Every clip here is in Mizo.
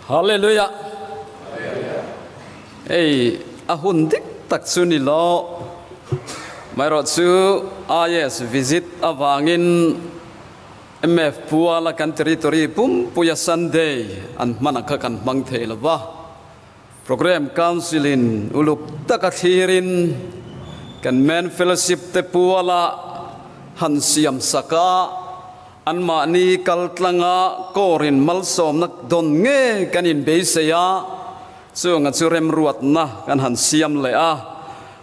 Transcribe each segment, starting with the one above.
Hallelujah. Hei a hun dik tak chu ni lo. Maherawh chu IS visit avangin MF puala kan territory pumpuia Sunday an hman ang kha kan hmang thei lo va. Programme Council in uluk taka thlirin kan Men Fellowship te puala han siam sak a, Anmahni kal tlanga kawrin malsawmna dawn nge kan inbeisei a, chunga chu remruatna kan han siam leh a,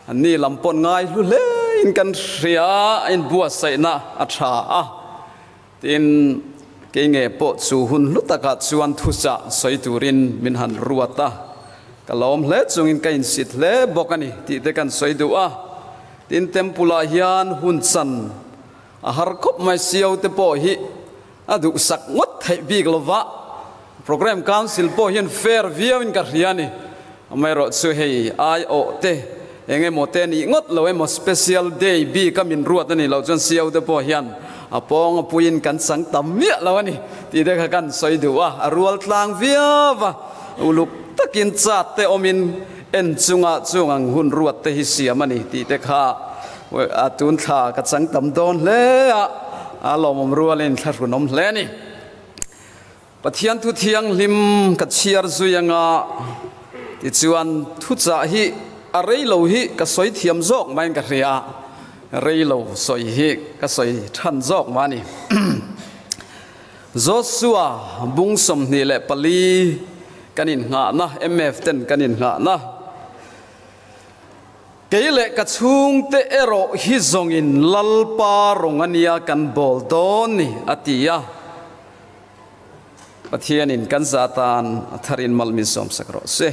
anni lam pawh ngai hlu hlein kan hria a, a inbuatsaihna a tha a, tin kei nge pawh chu hun hlu takah chuan thuchah sawi turin min han ruat a, ka lawm hle chungin ka insit hle bawk a ni tih te kan sawi duh a, tin temple ah hian hun chan A har khawp mai sio te pawh hi a duhsak ngawt theih bik lova, Programme Council pawh hian fair viau in ka hria a ni. Amaherawh chu hei aiawh te eng emaw te nih ngawt lo emaw special day bik a min ruat a nih loh chuan sio te pawh hian a pawng a puiin kan chang tam miah lo a ni tih te kha kan sawi duh a, a rual tlang viau va, uluk takin chat te awmin en chunga chung ang hun ruat te hi siam a ni tih te kha A tun thla ka chang tam dawn hle a, a lawmawm rualin thla hrunawm hle a ni. Pathian thu thianghlim ka chhiar zui anga tichuan thuchah hi a rei lo hi ka sawi thiam zawk maiin ka hria a, rei lo sawi hi ka sawi than zawk mah a ni. Joshua bung 24 kan innghahna, MF ten kan innghahna. Kei leh ka chhungte erawh hi zawngin Lalpa rawng a nia kan bawl dawn ni, a ti a. Pathianin kan za tan a tharin mal min sawmsak rawh se.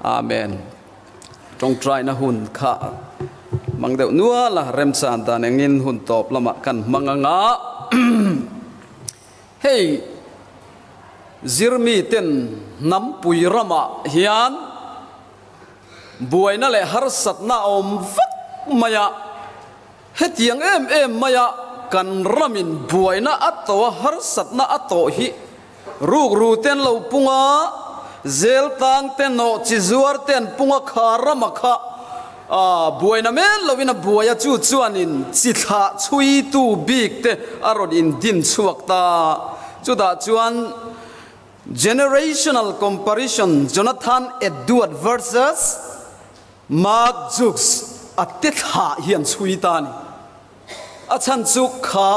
Amen. Tawngtaina hun kha hmang deuh nual a, remchan dan engin hun tawp lamah kan hmang anga. Hei zirmiten hnampui ramah hian Buaina leh harsatna a awm vak mai a, hetiang em em maia kan ramin buaina a tawh a, harsatna a tawh hi rukru te an lo pung a, zel tang te nawh chi zuar te an pung a, kha rama kha buaina men loin a buai a, chu chuanin chi thlah chhuitu bik te a rawn indin chhuak ta, chutah chuan. Generational Comparison, Jonathan Edward versus Mark Jukes a te thlah hi an chhui ta a ni. A chhan chu kha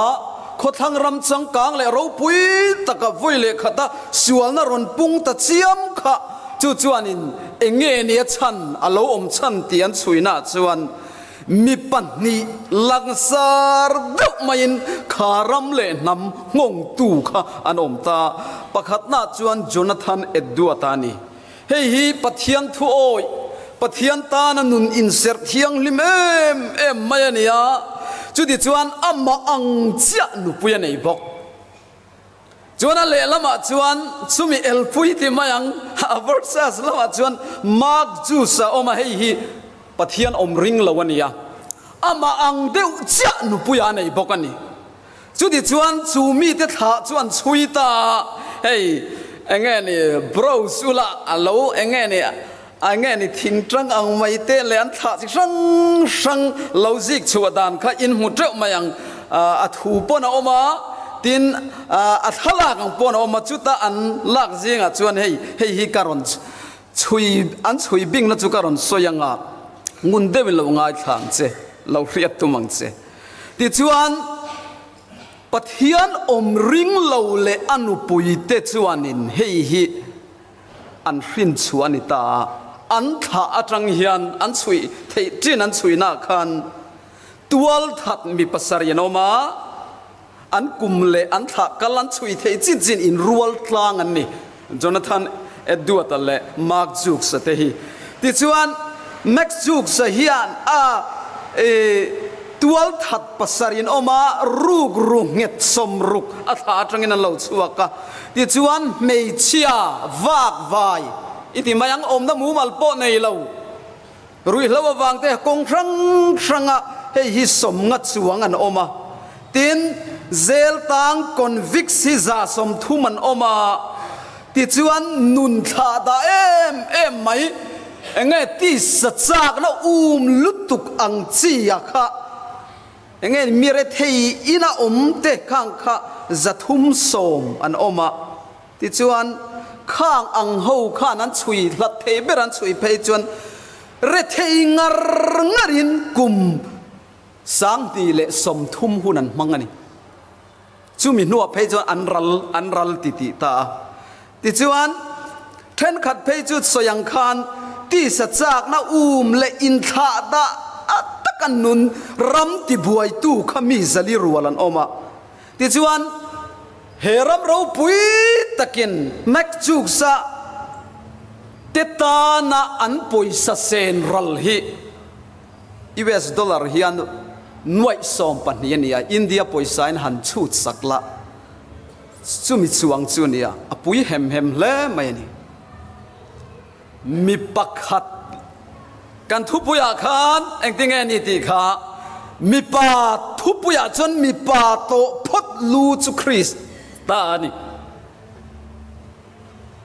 khawthlang ram changkang leh ropui taka vawi leh khata sualna rawn pung ta chiam kha chu chuanin eng nge ni a chhan a lo awm chhan tih an chhuinaah chuan Mi pahnih langsar deuh maiin kha ram leh hnam nghawngtu kha an awm ta. Pakhatnaah chuan Jonathan Edward-a a ni. Hei hi Pathian thu awih, Pathian tana nun inserh thianghlim em em mai a ni a, chutichuan amah ang chiah nupui a nei bawk. Chuan a lehlamah chuan chumi elpui ti mai ang, a verses lamah chuan Mark Juice a awm a, hei hi Pathian awm ring lo a ni a, amah ang deuh chiah nupuia a nei bawk a ni. Chuti chuan chu mite thlah chu an chhui ta a, hei enge ni bros ula a lo enge ni enge ni thingtang ang mai te leh an thlah chi hrang hrang lo zik chhuah dan kha in hmu teuh mai ang, a thu pawn a awm a, tin a thlalak ang pawn a awm a, chuta an lak zingah chuan hei hei hi ka rawn chhui an chhui bingna chu ka rawn sawi ang a, ngun deuhin lo ngaithla ang che, lo hriat tum ang che. Tichuan Pathian awm ring lo leh a nupuite chuanin hei hi an hrin chhuah a ni ta a, an thlah atang hian an chhuih theih chin an chhuihnaah khan tual that mi pasarih an awm a, an kum leh an thlah kal an chhuih theih chin chin inrual tlang an ni, Jonathan Edward-a leh Mark Jukes-a te hi. Tichuan, Max Jukes-a hian a tual that pasarih an awm a, rukru nghet 60 a thlah atangin an lo chhuak a. Tichuan hmeichhia vak vai i ti mai ang, awmna mumal pawh nei lo, ruihhlo avang te kawng hrang hranga hei hi 50 chuang an awm a, tin zel tang convicts hi 130 an awm a. Tichuan nun thlah dah em em mai, enge tisa chakna um lutuk ang chi a kha, enge mi rethei ina awm te khang kha 370 an awm a. Tichuan khang ang ho khan an chhui hlat thei ber an chhui phei chuan rethei ngar ngarin kum 2030 hun an hmang a ni. Chumi hnuah phei chuan an ral an ral ti tih ta a. Tichuan thenkhat phei chu sawi ang khan tisa chakna um leh inthlah dah a taka nun ram tibuaitu kha mi zali rual an awm a. Tichuan he ram ropui takin Mac Chuksa te tana an pawisa sen ral hi US dollar hian 12,000 a ni a, India pawisa in han chhut sak la chumi chuang chu a ni a, a pui hem hem hle mai a ni. Mi pakhat kan thupuiah khan engtinge ni tih kha mipa thupuiah chuan mipa tawh phawt lu chu Krista a ni.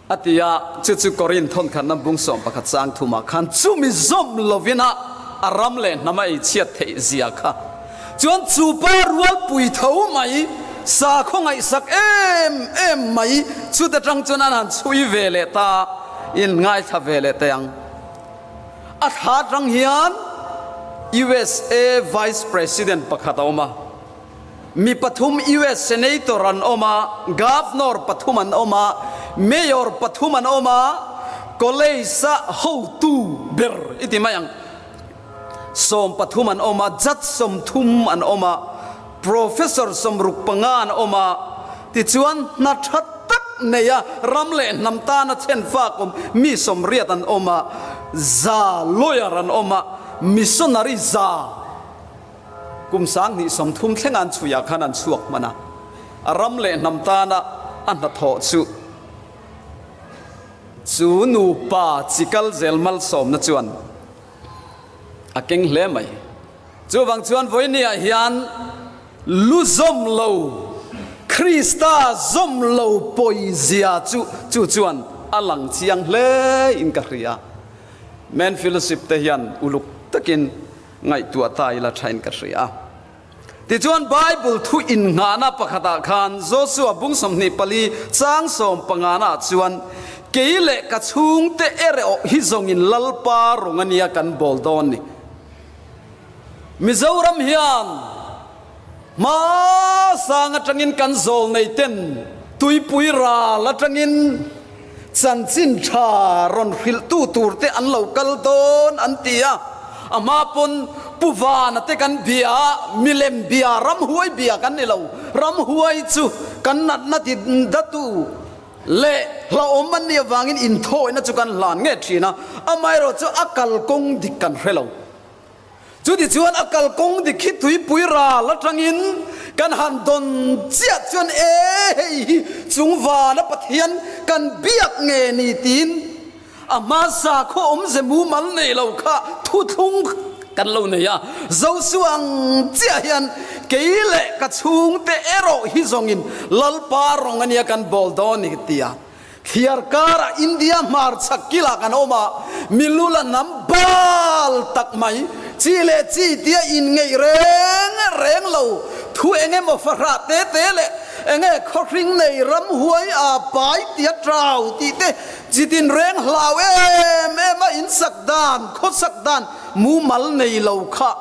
A ti a, chu chu Korinth thawn khatna bung 11 chang thumah khan chumi zawm lovin a a ram leh hnam a eichhiat theih zia kha. Chuan chu pa rual pui tho mai, sa khawngaihsak em em mai, chuta tang chuan an han chhui ve leh ta, in ngaithla ve leh teh ang. A thla tang hian USA Vice President pakhat a awm a, mi pathum US Senator an awm a, Governor pathum an awm a, Mayor pathum an awm a, college a hotu ber i ti mai ang. 13 an awm a, judge 30 an awm a, professor 65 an awm a, tichuan hna tha tak nei a ram leh hnam tana chen fak awm mi 80 an awm a, 100 lawyer an awm a, missionary 100 kum 2030 thleng an chhuiah khan an chhuak hman a, a ram leh hnam tana a hna thawh chu chu nupa chikal zel malsawmna chuan a keng hle mai. Chuwang chuan voinia hian lu zawm lo Krista zawm lo pawizia chu chu chuan a lang chiang hle in ka hria. Men fellowship te hian uluk takin ngaihtuah ta ila thain ka hria. Tichuan Bible thu in ngana pakhatah khan Joshua bung 24 chang 15 na chuan kei leh ka chhung te ere o hi zawngin lalpa rawng ania kan bol dawn ni. Mizoram hian ma sang atangin kan zawl nei ten tuipui ral atangin chanchin tha ron hril tu tur te an lo kal dawn an ti a, ama pon puwana te kan bia milem bia ram huai bia kan ni lo, ram huai chu kan nat na ti datu le hla awm an ni awangin in thawi na chu kan hlan nge thina, amai ro chu akal kawng dik kan hrelo. Chu ti chuan akal kawng dik hi tuipui ral atangin kan han don chiah chuan e hei hi chung vana Pathian kan biak nge ni tin ama sa khaw awm ze mu mal nei lo kha thu thlung kan lo nei a. Joshua ang chiah hian kei leh ka chhung te erawh hi zawngin lalpa rawng ania kan bol dawn ni tia. Thiar kara India hmar chhak kila kan awm a, milula nam bal tak mai chi leh chi tia in ngei reng reng lo thu engemaw fahra te te leh enge khawhring nei ram huai a pai tia trau ti te chitin reng hlau em em a in sak dan khaw sak dan mu mal nei lo kha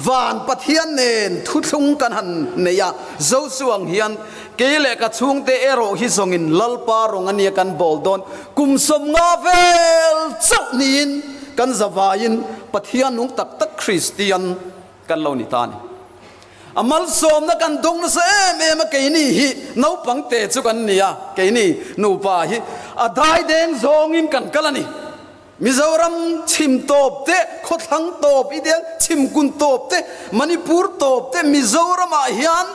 van Pathian nen thu thlung kan han nei a. Joshua ang hian kei leh ka chhung te erawh hi zawngin lalpa rawng ania kan bol dawn kum 50 vel chauh niin kan zawaiin Pathian nung tak tak Christian kan lo ni ta ni. Amal sawmna kan dawng nasa em em a, keini hi naupang te chu kan ni a, keini nupa hi a dai deng zawngin kan kal a ni. Mizoram chhim tawp te, khawthlang tawp i deng chhim kun tawp te, Manipur tawp te, Mizoramah hian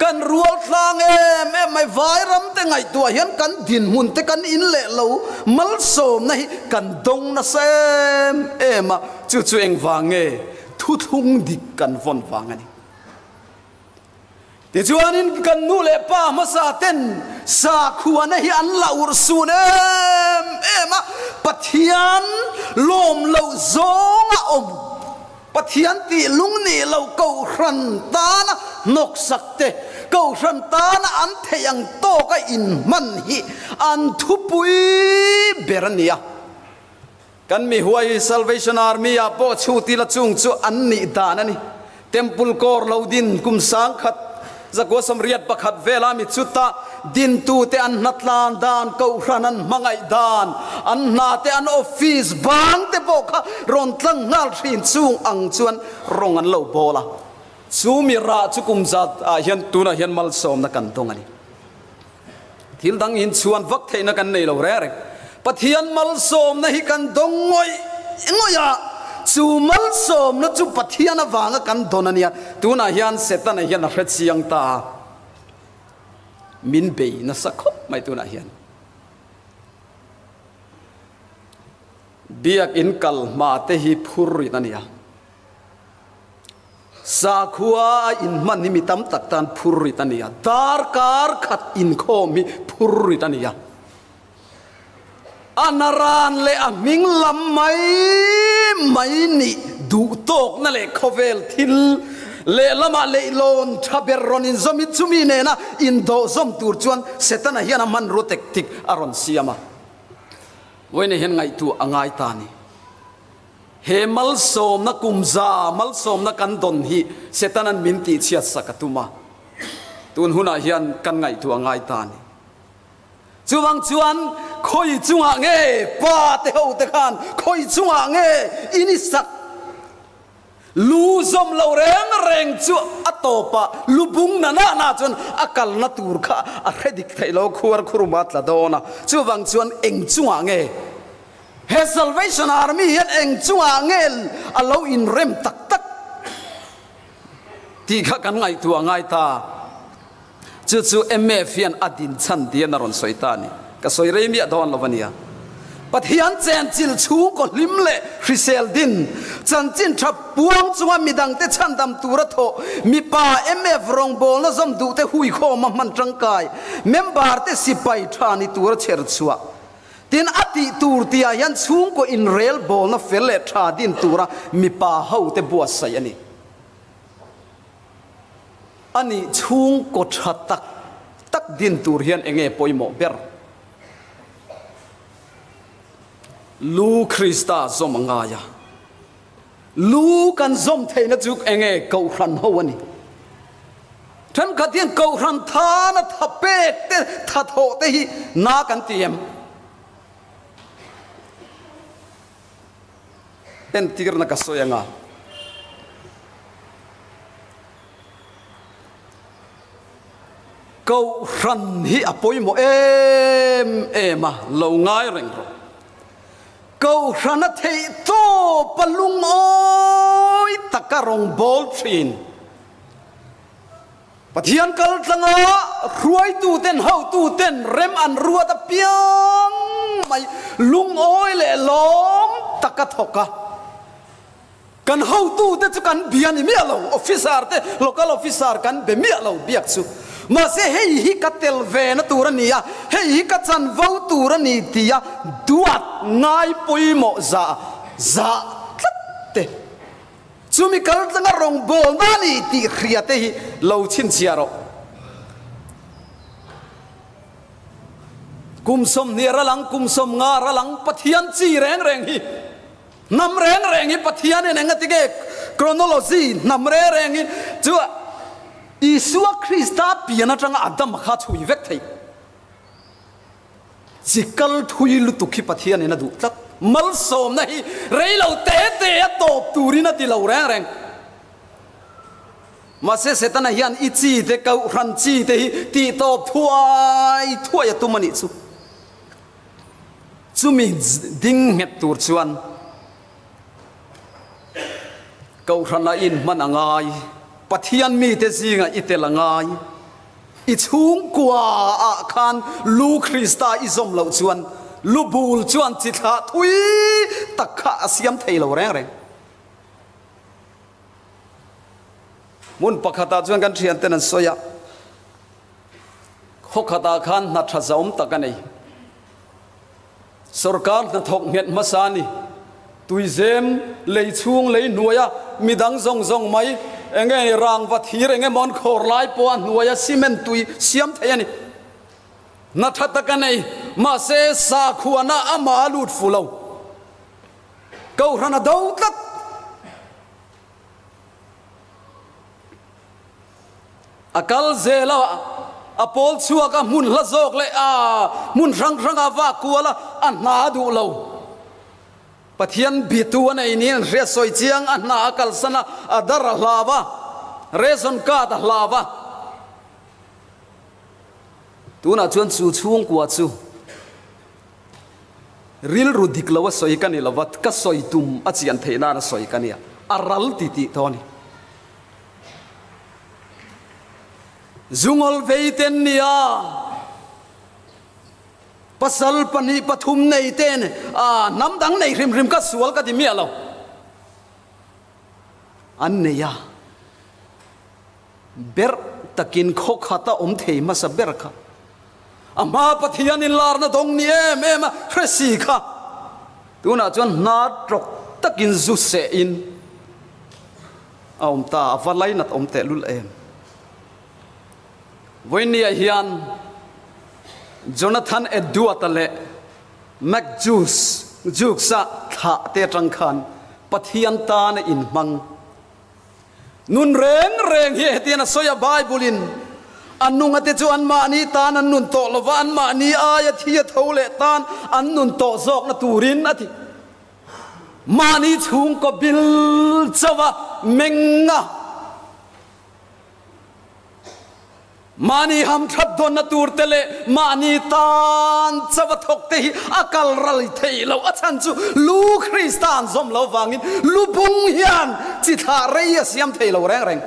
kan rual tlang em em mai vai ram te ngaihtuah hian kan din hmun te kan in leh lo malsawmna hi kan dawng nasa em em a, chu chu eng vang nge thu thlung dik kan vawn vang a ni. Tichuanin kan nu leh pa hmasa ten sakhuana hi an la urhsun em em a, Pathian lawm loh zawng a awm, Pathian tih lung nih loh kohhran tana hnawksak te, kohhran tana an theih ang tawka inhman hi an thupui ber a ni a. Kan mihuai Salvation Army ah pawh chhuti la chung chu an nih dan a ni. Temple kawr lo din kum 1981 vela mi chuta dintute an hnatlan dan, kohhran an hmangaih dan, an hna te an office bang te pawh kha rawn tlang nghal thin chung ang chuan rawng an lo bawl a. Chu mi rah chu kum zat ah hian tunah hian malsawmna kan dawng a ni. Thil dang in chhuan vak theihna kan nei lo reng reng. Pathian malsawmna hi kan dawng ngawih ngawih a, chu malsawmna chu Pathian avanga kan dawn a nia. Tunah hian Setana hian a hre chiang ta a, min bei nasa khawp mai tunah hian. Biakin kal hma te hi phur rin a nia. Sakhua a inhman hi mi tam tak tan phur rit a ni a, darkar khat inkhawm hi phur rit a ni a. A naran leh a hming lam mai mai nih duh tawkna leh khawvel thil lehlamah leihlawn tha ber rawn inzawm hi chumi nena indawhzawm tur chuan Setana hian a hmanrua tactic a rawn siam a. Vawiin hian ngaihtuah a ngai ta a ni. He malsawmna kumza malsawmna kan dawn hi Setana'n min tihchhiat sak a tum a, tun hunah hian kan ngaihtuah ngai ta a ni. Chuvang chuan khawi chungah nge pa te ho te khan khawi chungah nge in i sak? Lu zawm lo reng reng chu a tawpah lu bung na na na chuan a kalna tur kha a hre dik theih lo, khuar khuruma tla dawn a. Chuvang chuan eng chungah nge He Salvation Army hian eng chungah nge a lo inrem tak tak tih kha kan ngaihtuah ngai ta. Chu chu MF hian a din chhan dian a rawn sawi ta a ni. Ka sawi rei miah dawn lo a nia. Pathian chenchil chhungkaw hlim leh hrisel din, chanchin tha puang chunga midangte chhandam tura thawh, mipa MF rawngbawlna zawm duhte huikhawm a hman tangkai, member te sipai tha ni tura chher chhuah. Tin, a tih tur tihah hian chhungkaw inrelbawlna fel leh tha din tura mipa hote buatsaih a ni. A nih chhungkaw tha tak tak din tur hian eng nge pawimawh ber? Lu Krista zawm a ngai a. Lu kan zawm theihna chu eng nge? Kohhran ho a ni. Thenkhat hian kohhran thana tha pek te, tha thawh te hi na kan ti em? Entirna ka sawi anga. Kohhran hi a pawimawh em em a, lo ngai reng rawh. Kohhran a theih tawp a lungawi taka rawngbâwl ṭhin. Pathian kal tlanga hruaituten, hotuten rem an ruat apiang mai lungawi leh lawm taka thawk a. Kan hotute chu kan bia ni miah lo, officer te, local officer kan be miah lo biak chu. Mahse hei hi ka tel ve na tur a ni a, hei hi ka chanvo tur a ni tia duat ngai pawimawh zah zah tlat te. Chumi kal tlanga rawngbawlna a ni tih hria te hi lo chhinchhiah rawh. Kum 20 a lang, kum 50 a lang, Pathian chi reng reng hi. Hnam reng reng hi Pathianin eng a ti nge? Chronology, hnam reng reng hi chu Isua Krista pian atanga Adama kha chhui vek thei. Chi kal thui lutuk hi Pathianin a duh tlat. Malsawmna hi rei lo te te a tawp turin a ti lo reng reng. Mahse Setana hian i chi te, kohhran chi te hi tih tawp thuai thuai a tum a nih chu. Chumi ding nghet tur chuan Kohhrana inhman a ngai, Pathian mite zingah i tel a ngai. I chhungkua ah khan lu Krista i zawm loh chuan lu bul chuan chi thlah thui tak kha a siam thei lo reng reng. Hmun pakhatah chuan kan thianten an sawi a. Khawkhatah khan hna tha zaum tak a nei. Sorkar hnathawk nghet hmasa a ni. Tuizem, lei chhung, lei hnuaia midang zawng zawng mai eng nge ni rangva thir eng emaw an khawr lai pawh a hnuaia cement tui siam thei a ni. Hna tha tak a nei, mahse sakhuana amah a lut fu lo. Kohhran a do tlat. A kal zel a, a pawl chhuak a, hmun hla zawk leh a hmun hrang hrang a vak kual a, a hna a duh lo. Pathian bitu a nei niin an hria sawi chiang, a hna a kalsan a, a dar a hlau a, ration card a hlau a. Tunah chuan chu chhungkua chu rilru dik lo a sawi ka ni lo va, ka sawi tum a chian theih nan a sawi ka nia, a ral ti tih tawh a ni. Zungawl vei ten nia pasal pahnih pathum nei ten a hnam dang nei hrim hrim ka sual ka ti miah lo an nei a ber takin khaw khat a awm thei hmasa ber kha a hma Pathian in larna dawng ni em em a hre si kha tunah chuan hna tawk takin zu seh in A awm ta, a va lainat awm teh lul em. Vawinia hian Jonathan Edward-a leh Mac Jukes-a thlah te atang khan Pathian tana inhmang nun reng reng hi hetian a sawi a, Bible-in a nunga te chu anmahni tan an nun tawh lova, anmahni aia thi a tho leh tan an nun tawh zawkna turin a ti. Mahni chhungkaw bil chauha meng a, mahni hamthat dawnna tur te leh mahni tan chauha thawk te hi a kal ral theih loh. A chhan chu lu Krista an zawm lo vangin lu bung hian chi thlah rei a siam thei lo reng reng.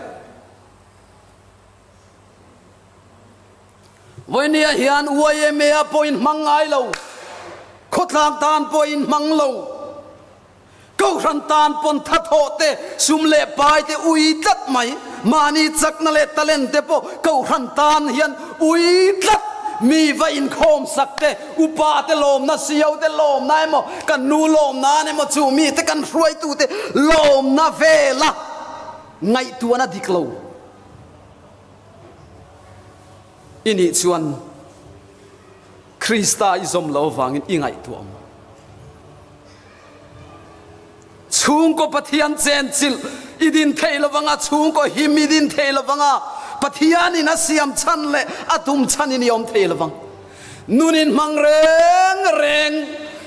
Vawinia hian YMA pawh in hmang ngai lo, khawtlang tan pawh in hmang lo, Kohhran tan pawn thathawh te, sum leh pai te ui tlat mai, mahni chakna leh talent te pawh Kohhran tan hian ui tlat, mi va inkhawm sak te, upa te lawmna, sio te lawmna emaw, kan nu lawmna an emaw chu mi te kan hruaitu te lawmna vela ngaihtuahna dik lo. I nih chuan Krista i zawm lo avangin i ngaihtuah ang. Chhungkaw Pathian chenchilh i din theih lo vanga, chhungkaw him i din theih lo vanga, Pathianin a siam chhan leh a tum chhanin i awm thei lo vang. Nunin hmang reng reng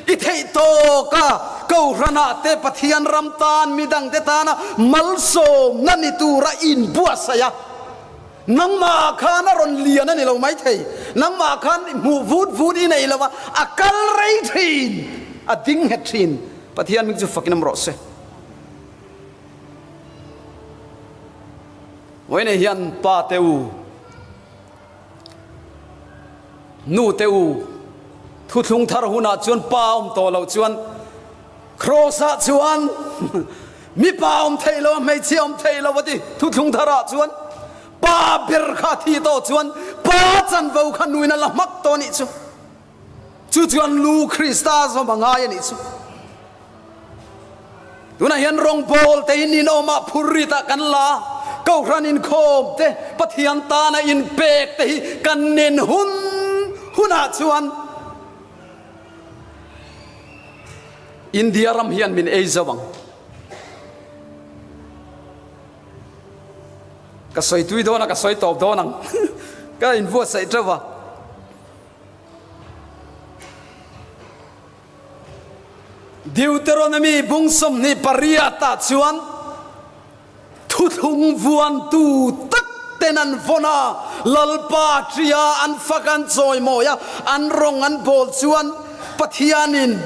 i theih tawk a, Kohhranah te Pathian ram tan midangte tana malsawmna ni tura inbuatsaih a, nangmah khan a rawn lian a ni lo maithei, nangmah khan hmuh vut vut i nei lo a, a kal rei thin, a ding nghet thin. Pathian hming chu fakin awm rawh se. Vawiinah hian pa te u, Nu te u, thuthlung thar hunah chuan pa awm tawh loh chuan Kraws ah chuan mipa awm theih lo a, hmeichhia awm theih lo a ti. Thuthlung thar ah chuan pa ber kha a thi tawh chuan pa chanvo kha nuin a la hmak tawh a nih chu. Chu chuan lu Krista zawm a ngai a nih chu. Tunah hian rawngbawl te in inawmah phurrit ah kan la, Kohhran inkhawm te, Pathian tana inpek te hi kan nen hun hunah chuan India ram hian min ei zo ang. Ka sawi tui dawn a, ka sawi tawp dawn ang. Ka inbuatsaih teuh va. Deuteronomy bung 28 ah chuan thuthlung vuantu tak ten an vawn a, Lalpa tia an fak an chawimawi a, an rawng an bawl chuan Pathianin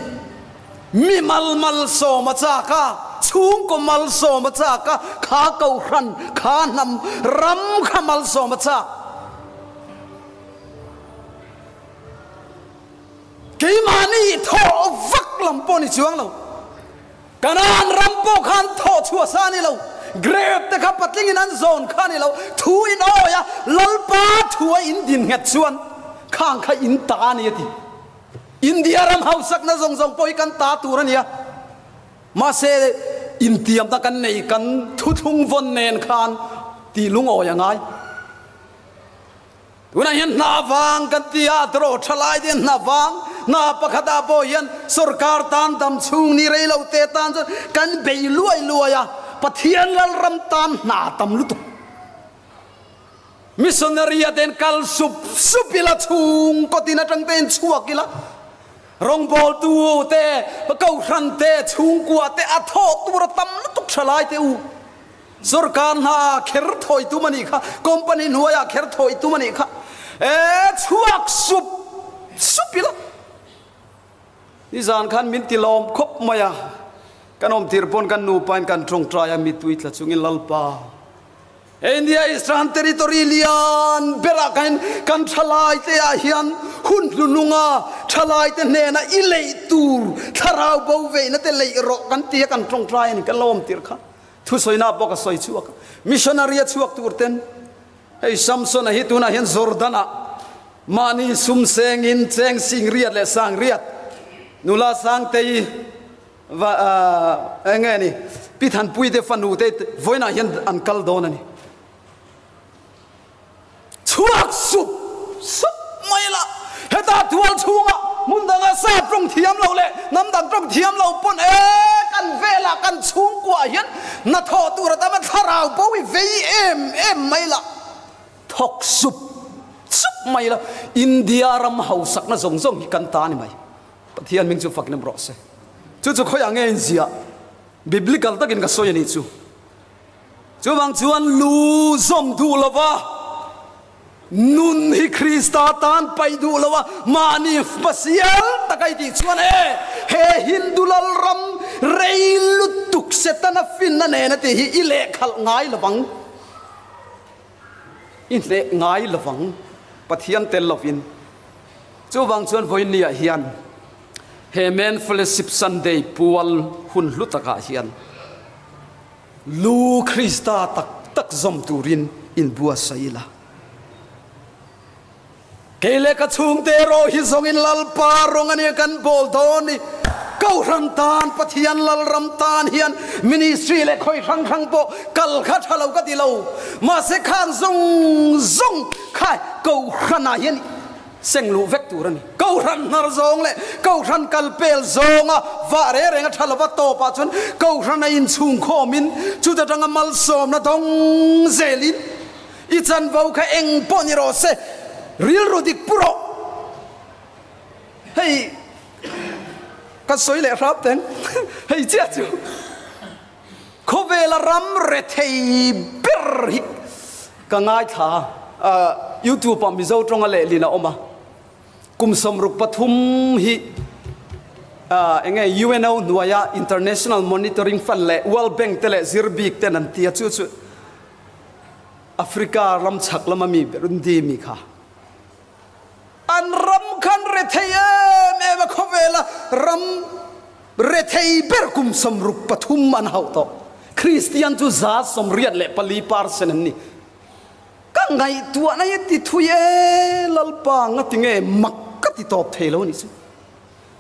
mi mal malsawm a chak a, chhungkaw malsawm a chak a, kha kohhran, kha hnam ram kha malsawm a chak. Keimahni thawh vak lam pawh ni chuang lo. Kanaan ram pawh khan thawh chhuah sa a ni lo. Grape te kha patlingin an zawn kha a ni lo. Thu in awi a, Lalpa thu a in din nghet chuan. Khang kha in ta a ni a ti. India ram hausakna zawng zawng pawh hi kan ta tur a ni a. Mahse, intiamna kan nei kan thuthlung vawn nen khan tih lungawi a ngai. Tunah hian hna vang kan ti a, draw tha lai te hian hna vang, hna pakhatah pawh hian sorkar tan dam chhung ni rei lo te tan chuan kan bei luai luai a, Pathian Lalram tan hna tam lutuk. Missionary a ten kal sup sup ila chhung kawtin atang te in chhuak ila rawngbawltu te kohhran te chhungkua te a thawh tur a tam lutuk tha lai te u sorkar hna kher thawi tum anih kha company hnuaiah kher thawi tum anih kha e chhuak sup sup ila nizan khan min ti lawm khawp mai a kan awm tir pawn kan nupa in kan tawngtai a mitui tla chungin Lalpa India Eastern Territory lian berah khan kan thalaite ah hian hun hlununga thalaite hnena i leih tur thlarau bo veihna te leih rawh kan tia kan tawngtai a ni kan lo awm tir kha thusawinak pawh ka sawi chhuak a missionary a chhuak tur ten hei Samson-a hi tunah hian Jordan ah mahni sum sengin cheng sing riat leh sang riat nula Sangtei Va eng nge ni Pi Thanpui te fanu te vawiinah hian an kal dawn a ni. Chhuak sup sup mai la, heta tual chhunga hmun danga sa tawng thiam lo leh hnam dang tawng thiam lo pawn e kan velah kan chhungkuaah hian hnathawh tur a tam a, thlarau bo i vei em em mai la, thawk sup sup mai la, India ram hausakna zawng zawng hi kan ta a ni mai. Pathian hming chu fak nem rawh se. Chu chu khawiah nge in ziah? Biblical takin ka sawi a nih chu. Chuvang chuan lu zawm duh lova, nun hi Krista tan paih duh lova, mahni hmasial taka i tih chuan e, he Hindu lalram rei lutuk Setana finna nena tih hi i lehkhalh ngai lovang. I hneh ngai lovang Pathian tel lovin. Chuvang chuan vawiinniah hian he Men Fellowship Sunday pual hun hlu takah hian Lu Krista tak tak zawm turin inbuatsaih ila. Kei leh ka chhungte erawh hi zawngin Lalpa rawng a nia kan bawl dawn ni. Kohhran tan, Pathian Lalram tan hian ministry leh khawi hrang hrang pawh kal kha tha lo ka ti lo. Mahse khang zawng zawng kha Kohhranah hian seng luh vek tur a ni. Kohhran hnar zawng leh Kohhran kal pel zawnga vah reng reng a tha lova tawpah chuan Kohhran a inchhungkhawmin chuta tanga malsawmna dawng zelin I chanvo kha eng pawh ni rawh se, rilru dik pu rawh. Hei ka sawi leh hrap teng, hei chiah chu khawvela ram rethei ber hi ka ngaithla a, YouTube ah Mizo tawnga lehlin a awm a, kum 63 hi eng nge UNO hnuaia International Monitoring Fund leh World Bank te leh zir bik ten an ti a, chu chu Africa ram chhak lama mi Burundi mi kha an ram khan rethei em em a, khawvela ram rethei ber kum 63 an hauh tawh. Kristian chu 84% an ni. Ka ngaihtuahna hi ti thui e Lalpa ngati nge mak ka ti tawp thei lo a nih chu.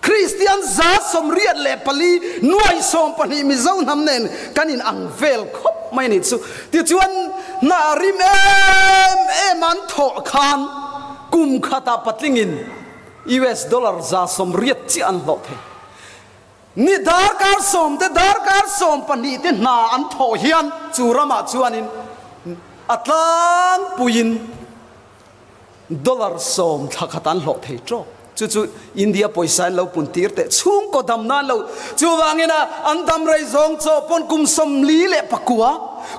Kristian 84 nuai 12 Mizo hnam nen kan in ang vel khawp mai a nih chu. Tichuan hna rim em em an thawh khan kum khatah patlingin US dollar 180 chiah an hlawh thei. Ni darkar sawm te darkar 12 te hna an thawh hian chu ramah chuanin a tlangpuiin Dollar 10 thla khat an hlawh thei tawk. Chu chu India pawisa in lo pun tir teh chhungkaw dam nan lo. Chuvangin a an dam rei zawng chaw pawn kum 49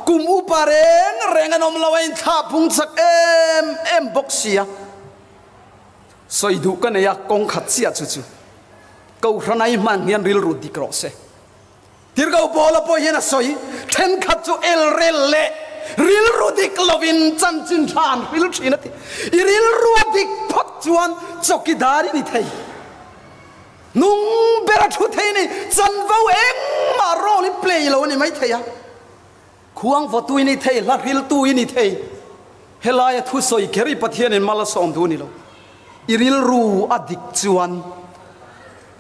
kum upa reng reng an awm lo a inthlah phung chak em em bawk sia. Sawi duh ka nei a kawng khat chiah chu chu Kohhran a i hman hian rilru dik rawh se. Tirhkoh Paula pawh hian a sawi, Thenkhat chu elrel leh rilru dik lovin chanchin tha an hril thin a ti. I rilru a dik phawt chuan chawkidar i ni thei. Nung ber a thu thei ni, chanvo engmah role i play lo a ni maithei a. Khuang vawtu i ni thei, hla hriltu i ni thei. Helaia thusawi kher i Pathianin mal a sawm duh a ni lo. I rilru a dik chuan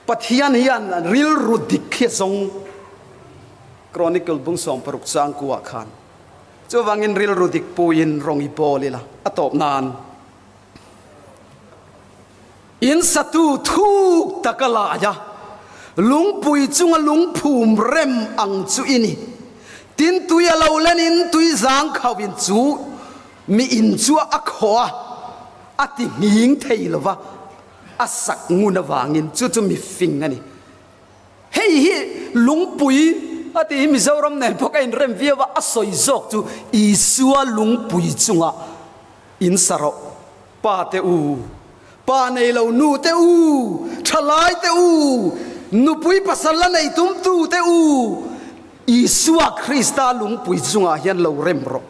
Pathian hian rilru dik hi a zawng. Chronicle bung 16 chang kuah khan. Chuvangin rilru dik puiin rawng i bawl ila a tawp nan. In satu thuk taka laia lungpui chunga lungphum rem ang chu i ni. Tin tui a lo lenin tui zang khauhin chu mi in chu a khaw a, a ti nghing thei lova, a sak ngun avangin chu chu mi fing a ni. Hei hi lungpui a ti hi Mizoram nen pawh ka inrem viau a, a sawi zawk chu Isua lungpui chunga in sa rawh. Pa te u, pa nei lo nu te u, thalai te u, nupui pasal la nei tum tu te u, Isua Krista lungpui chungah hian lo rem rawh.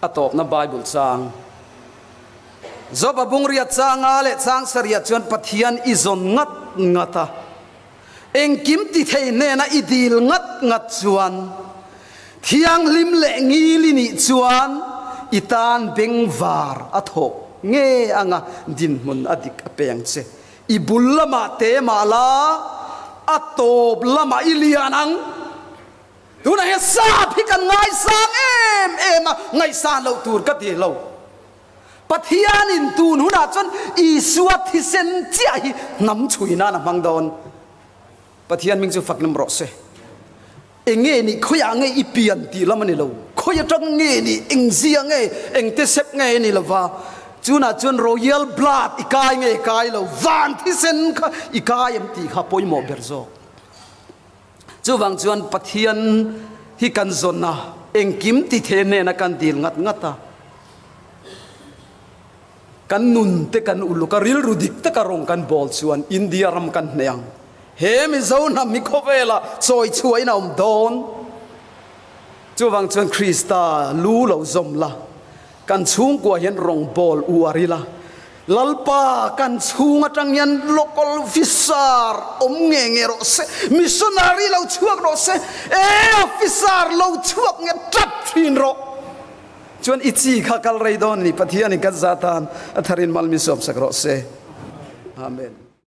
A tawpna Bible chang Job-a bungriat changa leh chang sarih chuan Pathian i zawn ngat ngat a, engkim ti thei hnena i dil ngat ngat chuan thianghlim leh ngil i nih chuan i tan bengvar a thawk nge anga dinhmun a dik a peng che. I bul lamah te mah la, a tawp lamah i lian ang. Tunah hian sap hi kan ngaisang em em a, ngaihsan loh tur ka ti lo. Pathianin tun hunah chuan Isua thisen chiah hi hnam chhui nan a hmang dawn. Pathian hming chu fak lam rawh se. Eng nge nih khawiah nge i pian tih lam a ni lo. Khawi atang nge nih, eng zia nge, eng te sep nge a ni lo va. Chunah chuan royal blood i kai nge kai lo, van thisen kha i kai em tih kha pawimawh ber zawk. Chuvang chuan Pathian hi kan zawn a, engkim ti thei hnena kan dil ngat ngat a, kan nun te kan uluk a, rilru dik taka rawng kan bawl chuan India ram kan hneh ang. He Mizo hnam hi khawvela chawi chhuahin a awm dawn. Chuvang chuan Krista lu lo zawm la, kan chhungkua hian rawng bawl uar ila, Lalpa kan chhung atang hian local officer awm nge nge rawh se, missionary lo chhuak rawh se, e officer lo chhuak nge tap thin rawh. Chuan i chi kha kal rei dawn ni, Pathianin kan za tan a tharin mal min sawmsak rawh se. Amen.